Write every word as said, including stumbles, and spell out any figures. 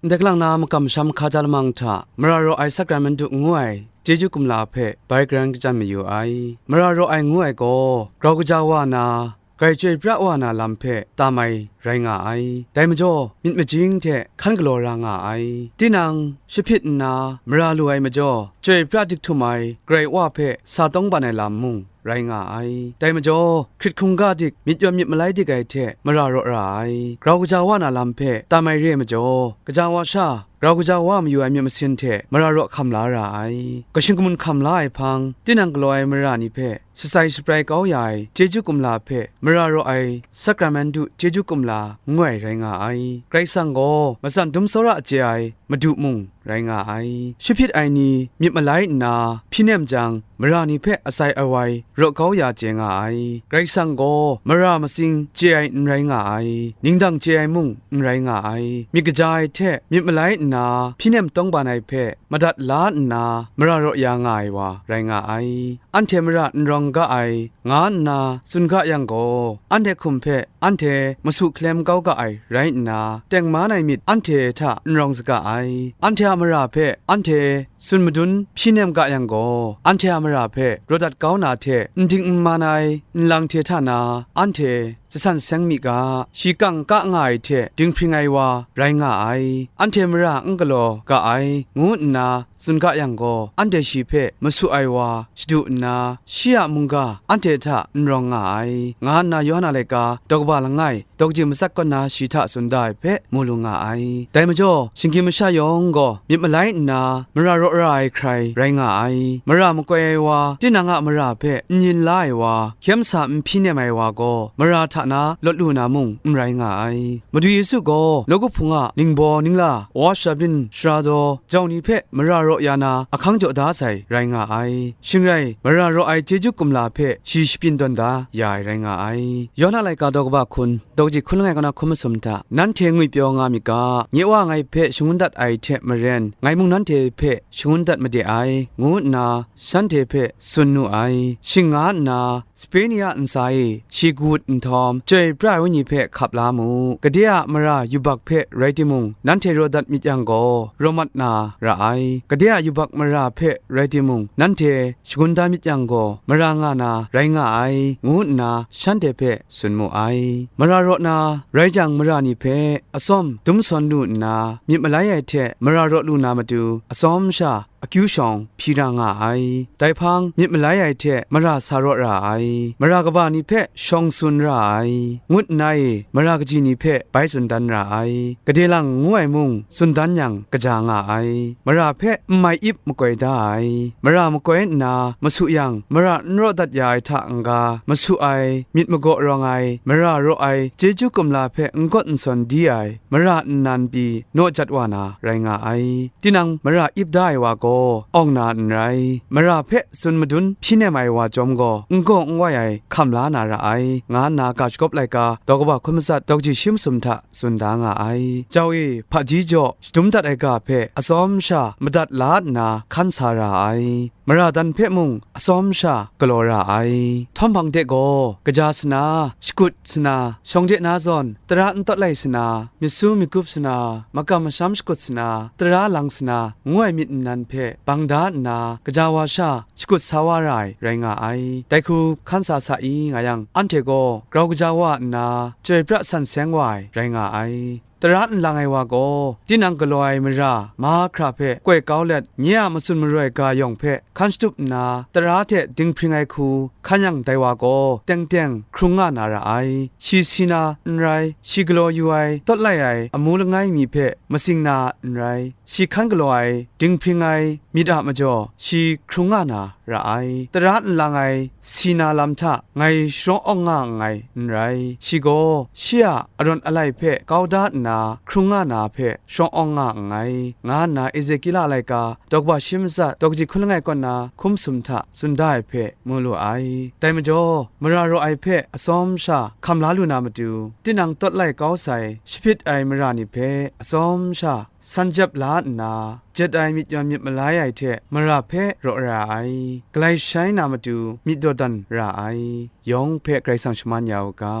Ndai kalang na makam masham hkaja lamang hta, mara raw ai sakramentu ngu ai chyeju kumla hpe bai garan kachyan mayu ai. Mara raw ai ngu ai gaw, grau kaja wa na, grai chyoi pra wa na lam hpe tam ai rai nga ai. Dai majaw, myit majing hte hkan galaw ra nga ai. Tinang, shahpyit nna mara lu ai majaw, chyoi pra dik htum ai Karai Wa hpe sa tawngban ai lam mung rai nga ai. Dai majaw, hkrit hkungga dik, myit yawn myit malai dik ai hte mara raw ra ai. Grau kaja wa na lam hpe tam ai re ai majaw, kaja wa sha, grau kaja wa mayu ai myit masin hte mara raw hkam la ra ai. Kashing kamun hkam la ai hpang, tinang galaw ai mara ni hpe shatsai shabrai kau ya ai chyeju kumla hpe mara raw ai sakramentu chyeju kumla ngu ai rai nga ai. Karai Kasang gaw matsan dum tsawra chye ai Madu mung rai nga ai. Shahpyit ai ni myit malai nna hpyi nem jang, mara ni hpe atsai awai raw kau ya chye nga ai. Karai Kasang gaw mara matsing chye ai n rai nga ai, ningdang chye ai mung n rai nga ai. Myit kaja ai hte myit malai nna hpyi nem tawngban ai hpe madat la nna mara raw ya nga ai wa rai nga ai. Anhte mara n rawng ga ai, nga nna tsun ga yang gaw, anhte hkum hpe anhte masu hkalem kau ga ai rai nna, tengman ai myit anhte hta n rawng saga ai. Anhte a mara hpe anhte tsun madun hpyi nem ga yang gaw, anhte a mara hpe raw dat kau na hte n ding n man ai nlang hte hta na, anhte jasan seng mi ga, shi kang ka nga ai hte dinghpring ai wa rai nga ai. Anhte mara n galaw ga ai, ngu nna tsun ga yang gaw, anhte shi hpe masu ai wa shadu nna, shi a mungga anhte hta n rawng nga ai, nga nna Yawhan a laika daw kaba langai, daw kaji matsat kaw na shi hta tsun da ai hpe mu lu nga ai. Dai majaw, shinggyim masha yawng gaw myit malai nna mara raw ra ai hkrai rai nga ai. Mara makoi ai wa, tinang a mara hpe n yin la ai wa, hkyem sa n hpyi nem ai wa gaw, mara hta na lawt lu na mung n rai nga ai. Madu Yesu gaw nawku hpung a ningbaw ningla, wa shabyin shara daw jau ni hpe mara raw ya na ahkang jaw da sai rai nga ai. Shing rai, mara raw ai chyeju kumla hpe shi shapyin tawn da ya ai rai nga ai. Yawhan a laika daw kaba hkun, daw kaji hkun langai kaw na hkun masum hta, nanhte ngwipyaw nga myit ga, nye Wa ngai hpe shangun dat ai hte maren, ngai mung nanhte hpe shangun dat made ai, ngu nna shanhte hpe tsun nu ai. Shing nga nna, sape ni a ntsa e shi kawut nhtawm, chyoi pra ai wenyi hpe hkap la mu. Gade a mara yubak hpe rai timung, nanhte raw dat myit yang gaw, raw mat na ra ai. Gade a yubak mara hpe rai timung, nanhte shagun da myit yang gaw, mara nga na rai nga ai, ngu nna shanhte hpe tsun mu ai. Mara raw na rai jang, mara ni hpe atsawm dum sawn lu nna, myit malai ai hte mara raw lu na matu, atsawm sha akyu shawng hpyi ra nga ai. Dai hpang, myit malai ai hte mara sa raw ra ai, mara kaba ni hpe shawng tsun ra ai, ngut nna e mara kaji ni hpe bai tsun dan ra ai. Gade lang ngu ai mung tsun dan yang kaja nga ai. Mara hpe n mai ip makoi da ai. Mara makoi nna masu yang, mara n raw dat ya ai hta n-ga, masu ai, myit magaw rawng ai, mara raw ai, chyeju kumla hpe n gawt n sawn di ai, mara nnan pyi naw jat wa na rai nga ai. Tinang mara ip da ai wa gaw awng na n rai, mara hpe tsun madun hpyi nem ai wa chyawm gaw, n gaw n wai ai hkam la na ra ai, nga nna ga shagawp laika daw kaba hkun matsat daw kaji shi masum hta tsun da nga ai. Jau e, hpaji jaw shadum dat ai ga hpe atsawm sha madat la nna hkan sa ra ai. Mara dan hpe mung atsawm sha galaw ra ai. Htawm hpang de gaw, kaja sana, shakut sana, shawng de na zawn, tara n tawt lai sana, myit su myit gup sana, makam masham shakut sana, tara lang sana, ngu ai myit nnan hpe bang da nna, kaja wa sha shakut sa wa ra ai rai nga ai. Dai hku hkan sa sa i nga yang, anhte gaw grau kaja wa nna, chyoi pra san seng wa ai rai nga ai. Tara nlang ai wa gaw, tinang galaw ai mara mahkra hpe koi kau let, nye a matsun maroi ga yawng hpe hkan shatup nna, tara hte dinghpring ai hku hkan yang, dai wa gaw teng teng hkrung nga na ra ai. Shi si na n rai, shi galaw yu ai, tawt lai ai amu langai mi hpe matsing na n rai, shi hkan galaw ai, dinghpring ai myit a majaw, shi hkrung nga na ra ai. Tara nlang ai si na lam hta ngai sharawng awng nga nngai n rai. Shi gaw shi a arawt alai hpe kau da nna hkrung nga na hpe sharawng awng nga nngai, nga nna Ezekila laika daw kaba shi matsat daw kaji hkun langai kaw na hkun masum hta tsun da ai hpe mu lu ai. Dai majaw, mara raw ai hpe atsawm sha hkam la lu na matu, tinang tawt lai kau sai, shahpyit ai mara ni hpe atsawm sha san jep la nna, jet ai myit yawn myit malai ai hte mara hpe raw ra ai, galai shai na matu myit dawdan ra ai, yawng hpe Karai Kasang shaman ya u ga.